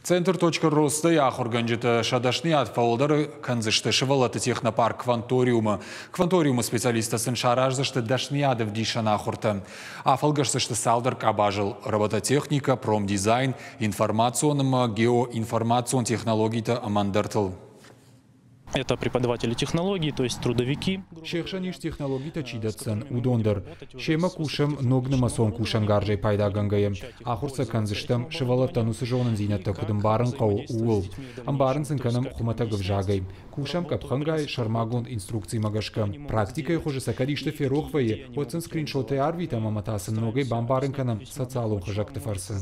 Центр «Точка роста»-йы ахуыргӕнджытӕ сӕ дӕсныйад фӕуӕлдӕр кӕндзысты сывӕллӕтты технопарк «Кванториум-ы». «Кванториум-ы» специалисттӕ сын сараздзысты дӕсныйад ӕвдисӕн ахуыртӕ. Афӕлгӕсдзысты цалдӕр къабазыл – робототехникӕ, промдизайн, информацион ӕмӕ геоинформацион технологитӕ ӕмӕ ӕндӕртыл. Это преподаватели технологий, то есть трудовики. Се хсӕн ис технологитӕ чи дӕтдзӕн, уыдон дӕр. Семӕ кусӕм ног нымӕцон кусӕнгарзӕй пайдагӕнгӕйӕ. Ахуыр сӕ кӕндзыстӕм, сывӕллӕттӕн уыцы зонындзинӕдтӕ куыд ӕмбарын хъӕуы, ууыл. Ӕмбарын сын кӕнӕм хуымӕтӕг ӕвзагӕй. Кусӕм къӕпхӕнгай сӕрмагонд инструкцимӕ гӕсгӕ. Практикӕйы хуызы сӕ кӕд исты ферох вӕййы, уӕд сын скриншотӕй арвитӕм ӕмӕ та сын ногӕй бамбарын кӕнӕм социалон хызӕгты фӕрцы.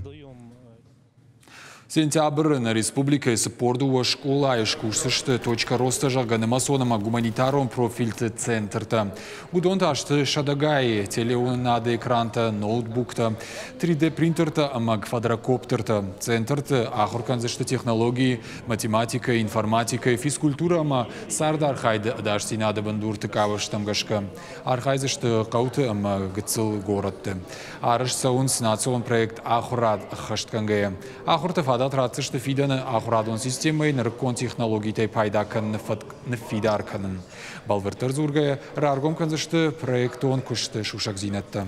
Сентябры нӕ республикӕйы 42 скъолайы скусдзысты «Точка роста», зӕгъгӕ, нымӕцон ӕмӕ гуманитарон профильты центртӕ. Уыдон та сты сӕдӕгай телеуынынады экрантӕ, ноутбуктӕ, 3D-принтертӕ ӕмӕ квадрокоптертӕ. Центрты ахуыр кӕндзысты технологийы, математикӕйы, информатикӕйы, физкультурӕ ӕмӕ цардархайды ӕдасдзинады бындурты къабӕзтӕм гӕсгӕ. Архайдзысты хъӕуты ӕмӕ гыццыл горӕтты. Арӕзт цӕуынц национ проект «Ахуырад» ӕххӕстгӕнгӕйӕ. Ахуырты фадат ратдзысты фидӕны ахуырадон системӕйы нырыккон технологитӕй пайда кӕныны фӕтк ныффидар кӕнын. Бӕлвырддӕр дзургӕйӕ, раргом кӕндзысты проектон куысты сусӕгдзинӕдтӕ.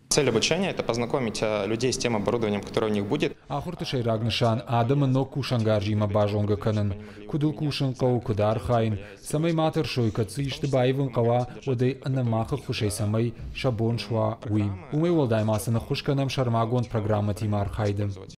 Цель обучения – это познакомить людей с тем оборудованием, которое у них будет. Ахуырты сӕйраг нысан – адӕмы ног кусӕнгарзимӕ базонгӕ кӕнын. Куыд ыл кусын хъӕуы, куыд архайын, цӕмӕй ма тӕрсой, кӕд дзы исты баивын хъӕуа, уӕд ӕй ӕнӕ мах ӕххуысӕй цӕмӕй сӕ бон суа, уый. Уымӕй уӕлдай ма сын ӕххуыс кӕнӕм сӕрмагонд программӕтимӕ архайды.